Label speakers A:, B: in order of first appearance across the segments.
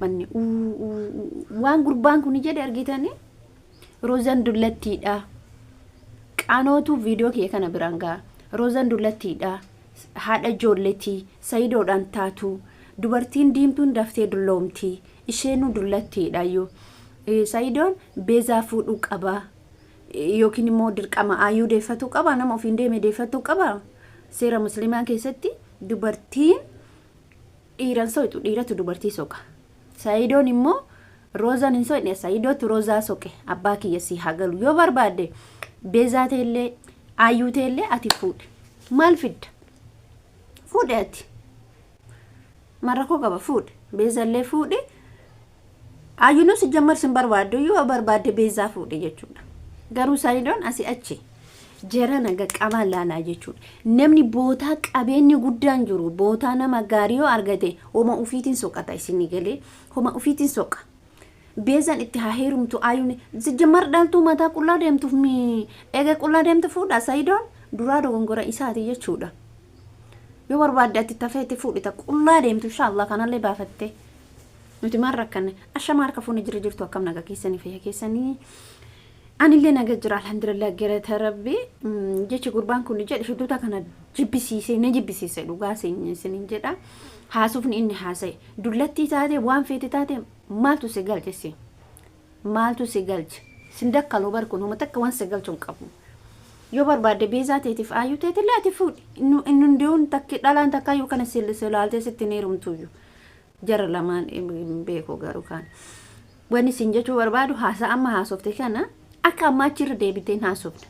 A: Salphanne. Waan gurbaan kun jedhe argitanii, Roozaan dullattiidha. Qaanootu viidiyoo kiyya kana biraan ga'a. Roozaan dullattiidha. Haadha ijoolleetii Sayidoodhaan taatu. Dubartiin diimtuun daftee dulloomti. Isheenuu dullattiidha iyyuu. Sayidoon Beezaa fuudhuu qaba. Yookiin immoo dirqama Ayyuu deeffatuu qaba. Nama ofiin deeme deeffatuu qaba. Seera musliimaa keessatti dubartiin dhiiran soqxu, dhiiratu dubartii soqa. Sayidoon immoo Roozaan hin soqne, Sayidootu Roozaa soqe. Abbaa kiyya si haa galu. Yoo barbaadde Beezaa teellee Ayyuu teellee ati fuudhe. Maal fidda? Fuudhe ati. Marakoo qaba, fuudhe. Beezallee fuudhe. Ayyuunis jammar sin barbaaddu, yoo barbaadde Beezaa fuudhe jechuudha. Garuu Sayidoon asii achi jara naga qabaa laalaa jechuudha. Namni bootaa qabeenyi guddaan jiru, bootaa nama gaarii yoo argate, homa ufiitiin soqata isinii galee, homa ufiitiin soqa. Beezaan itti haa heerumtu, Ayyuun jammar dhaltuu mataa qullaa deemtuuf mi eega qullaa deemtu fuudha. Sayidoon duraa dogongora isaati jechuudha. Yoo barbaadde ati tafeetti fuudhita qullaa deemtu, inshaallah kanallee baafatte. Nuti maal rakkanne? Ashama, harka fuunee jira jirtu, akkam naga keessanii, fayya keessanii? Anillee naga jira, alhamdulillah, galata Rabbi. Jechi gurbaan kun jedhe shidduuta kana jibbisiisee, na jibbisiise, dhugaa isiniin jedha. Haasofni inni haasa'e, dullattii taate, waan feete taate, maaltu si galche si? Maaltu si galche? Sin dakkaloo bar kun homa takka waan si galchu hin qabu. Yoo barbaadde Beezaa teetiif Aayyuu teetillee ati fuudhi. Inni hundeewwan takki dhalaan takkaayyuu kana si laaltee sitti hin heerumtuyyuu. Jara lamaan hin beeku, garuu kaan. Wanni isin jechuu barbaadu, haasaa amma haasofte kana akka ammaa achirra deebiteen haasofne.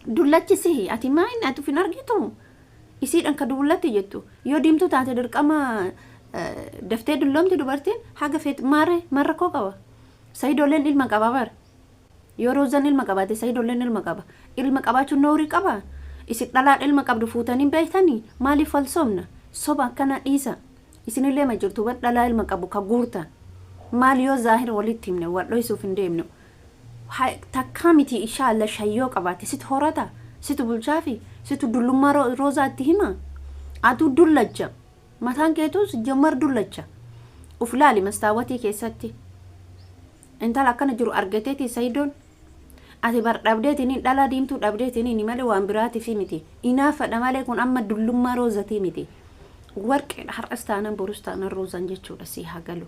A: Dullachi sihi, ati maa inni ati hin argitu? Isiidhaan ka dullatti jettu. Yoo diimtuu taate dirqama daftee dulloomti dubartiin, haga feet maaree maal rakkoo qaba? Sayidoolleen ilma qaba bara. Yoo Roozaan ilma qabaate, Sayidoolleen ilma qaba. Ilma qabaachuun noorii qaba. Isin dhalaa ilma qabdu fuutanii beektanii, maaliif wal soomna? Soba akkana dhiisa. Isinillee ma jirtu bar dhalaa ilma qabu ka guurtan. Maal yoo zaahir walitti himne, wal dhoysuuf hin deemnu. Takkaa miti, inshaalla shayyoo qabaate situ horata, situ bulchaafi, situ dullummaa Roozaa itti hima. Atuu dullacha. Mataan keetus jammar dullacha. Uf laali mastaawatii keessatti. Intala akkana jiru argateeti Sayidoon. Ati bar dhabdeetiniin dhalaa diimtuu dhabdeetiniin malee waan biraatiif miti. Inaafadha malee kun amma dullummaa Roozatii miti. Warqeedha har'as taanan borus taanan Roozaan jechuudha, si haa galu.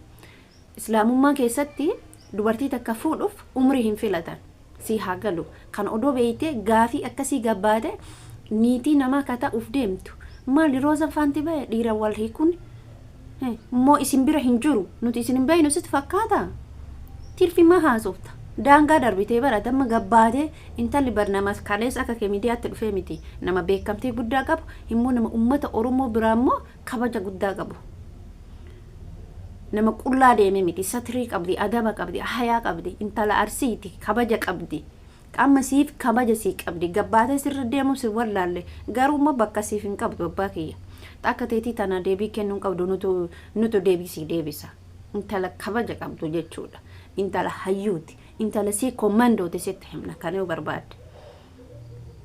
A: Islaamummaa keessatti dubartii takka fuudhuuf umrii hin filatan. Si haa galu. Kan odoo beeytee gaafii akkasii gabbaate niitii namaa ka ta'uuf deemtu. Maali Roozaan faanti ba'e dhiira wal hiikuun immoo isin bira hin jiru, nuti isin hin beeynu sitti fakkaata? Tirfi maa haasofta? Daangaa darbitee bara damma gabbaatee. Intalli bar nama kaleessa akka kee miidiyaatti dhufee miti. Nama beekamtii guddaa qabu immoo, nama ummata Oromoo biraa immoo kabaja guddaa qabu. Nama qullaa deeme miti, satrii qabdi, adaba qabdi, hayaa qabdi, intala Arsiiti, kabaja qabdi. Amma siif kabaja sii qabdi. Gabbaatee sirra deemu si wallaalle, garuu immoo bakka siif hin qabdu, abbaa kiyya. Akka teetii tana deebii kennuu hin qabdu, nutu deebii sii deebisa. Intala kabaja qabdu jechuudha. Intala hayyuuti. Intala sii kommandooti sitti himna kana yoo barbaadde.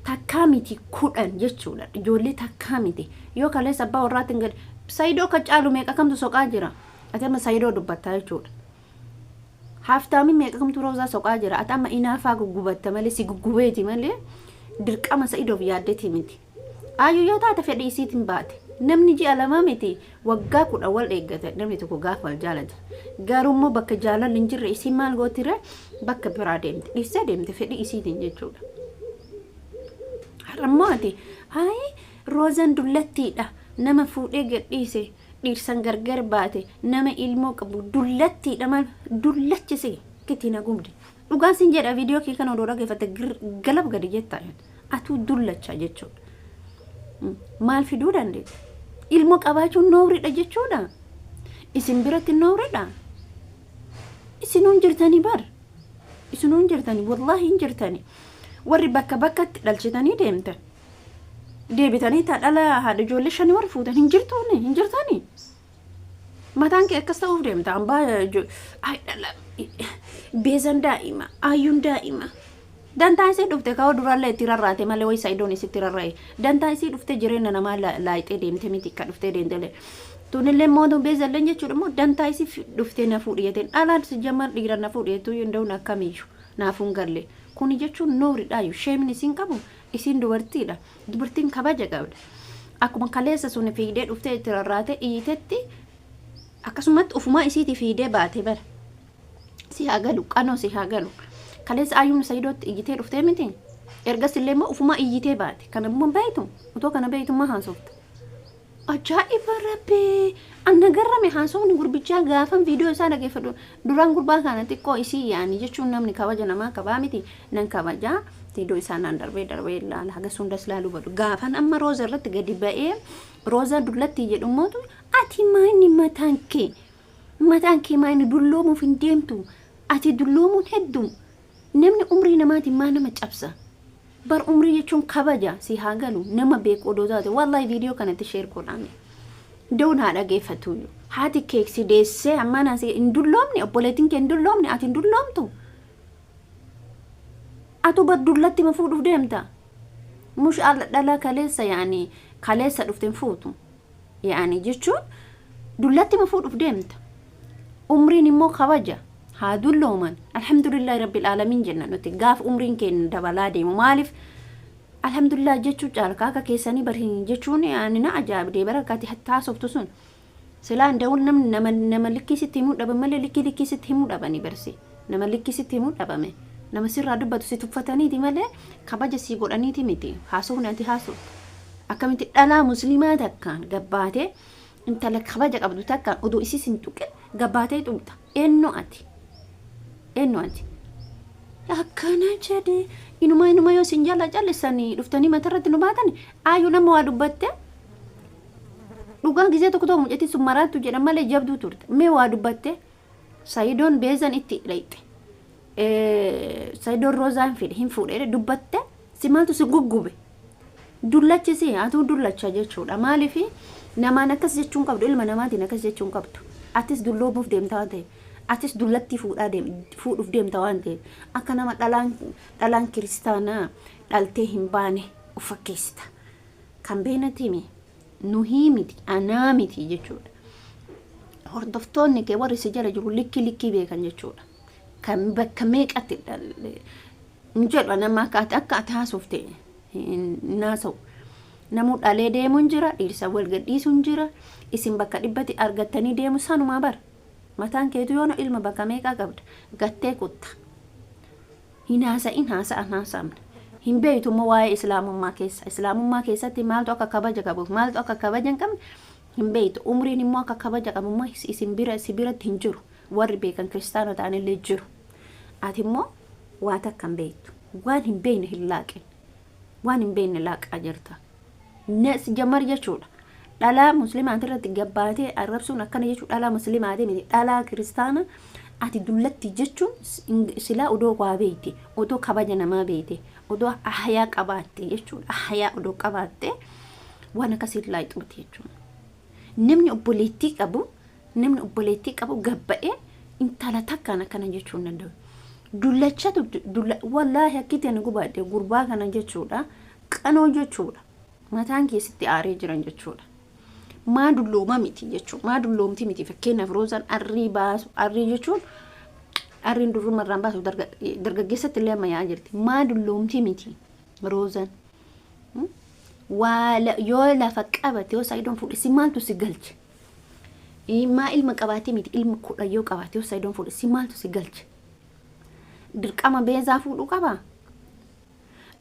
A: Takkaa miti, 10 jechuudha. Ijoollee takkaa miti. Yoo kaleessa abbaa warraatiin gadi Sayidoo ka caalu meeqa kamtu soqaa jira? Ati amma Sayidoo dubbattaa jechuudha. Haaftaamiin meeqa kamtu Roozaa soqaa jira? Ati amma inaafaa guggubatta malee, si guggubeeti malee, dirqama Sayidoof yaaddetii miti. Aayyuu yoo taate fedhii isiitiin baate. Namni ji'a 2 miti, waggaa 10 wal eeggate namni tokko gaafa wal jaalate. Garuu immoo bakka jaalalli hin jirre isiin maal gootire? Bakka biraa deemte. Dhiistee deemte fedhii isiitiin jechuudha. Har'a immoo ati hayi Roozaan dullattiidha. Nama fuudhee gadhiise, dhiirsan gargar baate, nama ilmoo qabu dullattiidha, maal dullachise kitti na gubde. Dhugaan sin jedha, viidiyoo kee kana odoo dhaggeeffatte galab gadi jettaa, atuu dullacha jechuudha. Maal fiduu dandeetta? Ilmoo qabaachuun noowridha jechuudha. Isin biratti noowridha. Isinuun jirtanii bar. Isinuun jirtanii, wallaahi hin jirtanii. Warri bakka bakkatti dhalchitanii deemtan. Deebitanii ta dhala haadha ijoollee shanii warri fuutan hin jirtuuni, hin jirtanii. Mataan kee akkas ta'uuf deemta. Hambaa ay dhala Beezan daa'ima, Ayyuun daa'ima. Dantaa isii dhufte ka'oo duraallee itti rarraate malee, wayi Sa'idoon isitti rarra'e. Dantaa isii dhufte jireenya namaa laayixee deemte miti, akka dhuftee deemte. Tunillee mootu beezalleen jechuudha immoo dantaa isii dhuftee na fuudhi jetteen dhalaan si jamman dhiira na fuudhi jettuu hin danda'uun akkamiyyuu naaf hin galle. Kuni jechuun nooridhaayu sheemni isiin qabu isiin dubartiidha. Dubartiin kabaja qabda. Akkuma kaleessa sun fiigdee dhuftee itti rarraatee iyyitetti akkasumatti ofumaa isiitii fiigdee baate bara. Si haa galu qanoo si haa galu. Kaleessa ayyuun sayidootti iyyitee dhuftee miti. Ergas illee immoo ofumaa iyyitee baate. Kana immoo beektu otoo kana beektu maa haasofta. Ajaa'iba rabbii! Anna garrame haasofni gurbichaa gaafan viidiyoo isaa dhageeffadhu. Duraan gurbaa kana xiqqoo isii yaani jechuun namni kabaja namaa qabaa miti nan kabajaa. Viidiyoo isaa naan darbee darbee ilaala hagas hundas ilaaluu badu. Gaafan amma rooza irratti gadi ba'ee roozaa dullattii jedhummootu ati maayini mataan kee mataan kee maayini dulloomuuf hin deemtu ati dulloomuun hedduu namni umrii namaatiin maa nama cabsa. Bar umrii jechuun kabaja si haa galu nama beeku odoo taate wallahi viidiyoo kanatti share godhaame. Da'uun haa dhageeffatuuyyu. Haati kee si deessee ammaan asii hin dulloomne obboleettiin kee hin dulloomne ati hin dulloomtu. Atu bar dullatti ma fuudhuuf deemta. Mush dhala kaleessa yaani kaleessa dhufte hin fuutu. Yaani jechuun dullatti ma fuudhuuf deemta. Umriin immoo kabaja. Haa dullooman. Alhamdulillahi rabbil aalamiin jenna nuti gaaf umriin keenya dabalaa deemu maaliif alhamdulillah jechuu caala akka keessanii bari jechuun ani na ajaa'ibdee bara akkati haasoftu sun silaa nda'uun namni nama nama likkii sitti himuu dhaban malee likkii likkii sitti himuu dhabanii barsi nama likkii sitti himuu dhabame nama sirraa dubbatu si tuffataniiti malee kabaja sii godhaniiti miti haasofni ati haasoftu akkamitti dhalaa musliimaa takkaan gabbaatee intala kabaja qabdu takkaan odoo isis hin tuqin gabbaatee tuqxa. Eenyu ati? Eenyu ati? Akkana jedhe inuma inuma yoo isin jala callisanii dhuftanii matarratti nu baatan ayyuu nama waa dubbatte dhugaa gizee tokko tokko mucattiin sun maraattu jedhan malee jabduu turte mee waa dubbatte sayidoon beezan itti dhayxe sayidoon roozaan fide hin fuudhe dubbatte si maaltu si guggube dullachi si atuu dullacha jechuudha maaliif namaan akkas jechuun qabdu ilma namaatiin akkas jechuun qabdu atis dulloomuuf deemta waan ta'eef atis dullattii fuudhaa deem fuudhuuf deemta waan ta'eef akka nama dhalaan dhalaan kiristaanaa dhaltee hin baane of fakkeessita kan beenatimi nuhii miti anaa miti jechuudha hordoftoonni kee warri si jala jiru likkii likkii beekan jechuudha kan bakka meeqatti hin jedhu nama akka ati akka ati haasofte hin haasa'u. Namuu dhalee deemuun jira, dhiirsa wal gadhiisuun jira, isin bakka dhibbatti argattanii deemu sanumaa bara. Mataan keetu yoona ilma bakka meeqaa qabda? Gattee kutta. Hin haasa'in haasa'an haasa'amne. Hin beektu immoo waa'ee islaamummaa keessa. Islaamummaa keessatti maaltu akka kabaja qabuuf maaltu akka kabaja hin qabne hin beektu. Umriin immoo akka kabaja qabu immoo isin bira si biratti hin jiru. Warri beekan kiristaana ta'anillee jiru. Ati immoo waa takka hin beektu. Waan hin beekne hin laaqin. Waan hin beekne laaqaa jirta. Nes jamar jechuudha. Dhalaa musliimaati irratti gabbaatee arrabsuun akkana jechuudha. Dhalaa musliimaati miti. Dhalaa kiristaana ati dullatti jechuun silaa odoo waa beekte, odoo kabaja namaa beekte, odoo ahyaa qabaatte jechuudha. Ahyaa odoo qabaatte waan akkasii laayixu miti jechuudha. Namni obboleettii qabu namni obboleettii qabu gabba'ee intala takkaan akkana jechuu hin danda'u. Dullachatu dulla wallaahi akkitti ani gubaadhe gurbaa kana jechuudha. Qanoo jechuudha. Mataan keessatti aaree jiran jechuudha. Maa dullooma miti jechuudha. Maa dulloomti miti fakkeenyaaf roozaan arrii baasu arrii jechuun arriin durruma irraan baasu dargaggeessatti illee amma yaa'aa jirti. Maa dulloomti miti roozaan. Waa yoo lafa qabate yoo saayidoon fuudhe si maaltu si galche? Maa ilma qabaatee miti ilma kudha yoo qabaate yoo saayidoon fuudhe si maaltu si galche? Dirqama beezaa fuudhuu qabaa?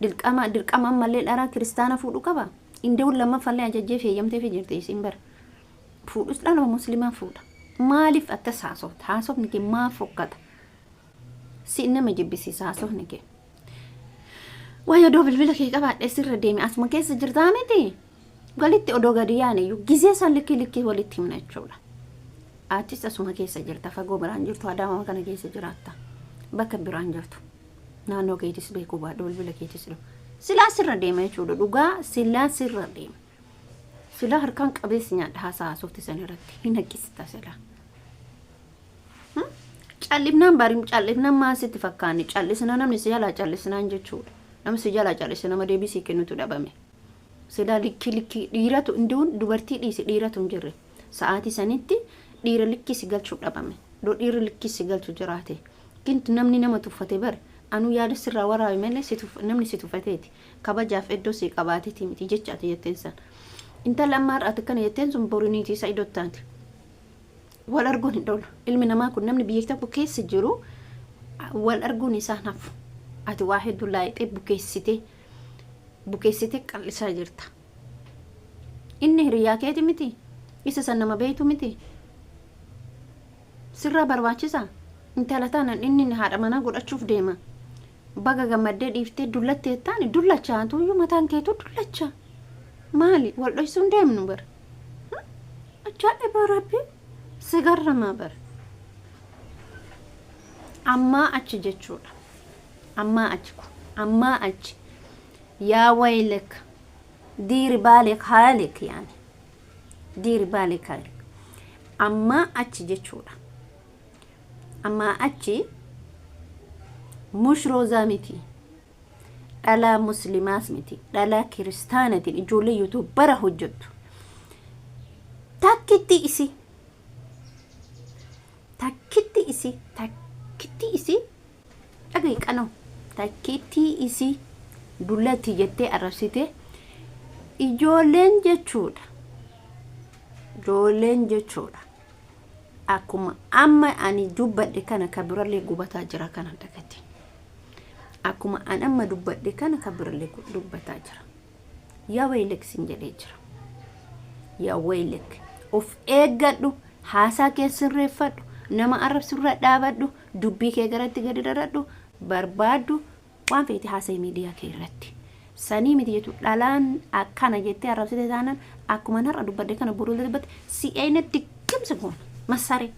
A: Dirqama dirqama ammallee dharaa kiristaana fuudhuu qabaa? Indewun lammaffallee ajajjee feeyyamtee fi jirti isiin bara. Fuudhus dhaluma muslimaa fuudha. Maaliif akkas haasofta? Haasofni kee maaf fokkata? Si nama jibbisiisa haasofni kee. Wayi odoo bilbila kee qabaadhee sirra deeme asuma keessa jirtaa miti? Walitti odoo gadi yaane iyyuu gizee san likkii likkii walitti himna jechuudha. Atis asuma keessa jirta fagoo biraan jirtu adaama kana keessa jiraatta. Bakka biraan jirtu. Naannoo keetis beekuu baadhu bilbila keetis dhufu. Silaa sirra deema jechuudha dhugaa silaa sirra deema. Silaa harkaan qabeessi nyaadha haasaa haasofti san irratti hin haqqisita silaa. Callifnaan barim callifnaan maal sitti fakkaanne callisnaa namni si jalaa callisnaan jechuudha. Namni si jalaa callise nama deebii sii kennutu dhabame. Silaa likkii likkii dhiiratu indi'uun dubartii dhiisi dhiiratu hin jirre. Sa'aatii sanitti dhiira likkii si galchuu dhabame. Doo dhiirri likkii si galchu jiraate. Kintu namni nama tuffate bar anuu yaada sirraa waraabe malee si namni si tuffateeti. Kabajaaf iddoo si qabaateeti miti jecha ati jetteen san. Intala amma har'a ati akkana jetteen sun boru niitii isa iddoo taati. Wal arguun hin oolu. Ilmi namaa kun namni biyya tokko keessa jiru wal arguun isaa hafu. Ati waa hedduu laayixee bukeessitee bukeessitee qal'isaa jirta. Inni hiriyaa keeti miti. Isa san nama beeytu miti. Sirraa barbaachisa. Intala tana inni haadha manaa godhachuuf deema. Baga gammaddee dhiiftee dullattee taane dullacha tuyyuu mataan keetu dullacha. Maali wal dhoysuun deemnu bara. Ajaa'iba Rabbi si garramaa bara. Ammaa achi jechuudha. Ammaa achi kun ammaa achi yaa waylek diiri baalik haalik yaani diiri baalik haalik ammaa achi jechuudha. Ammaa achi mush roozaa miti. Dhalaa muslimaas miti. Dhalaa kiristaanatiin ijoollee yuutuubara hojjettu. Takkitti isi. Takkitti isi. Takkitti isi. Dhagahi qanoo. Takkitti isi. Dullatti jettee arrabsite. Ijoolleen jechuudha. Ijoolleen jechuudha. Akkuma amma ani dubbadhe kana ka birallee gubataa jira kana dagatiin. Akkuma an amma dubbadhe kana ka birallee dubbataa jira. Yaa waylek sin jedhee jira. Yaa waylek of eeggadhu, haasaa kee sirreeffadhu, nama arrabsurra dhaabadhu, dubbii kee garatti gadi daradhu, barbaaddu waan feete haasa'e miidiyaa kee irratti. Sanii miti jechuudha. Dhalaan akkana jettee arrabsite taanaan akkuma har'a dubbadhe kana boruu dubbatte si'eena diggimsa goona. Massaree.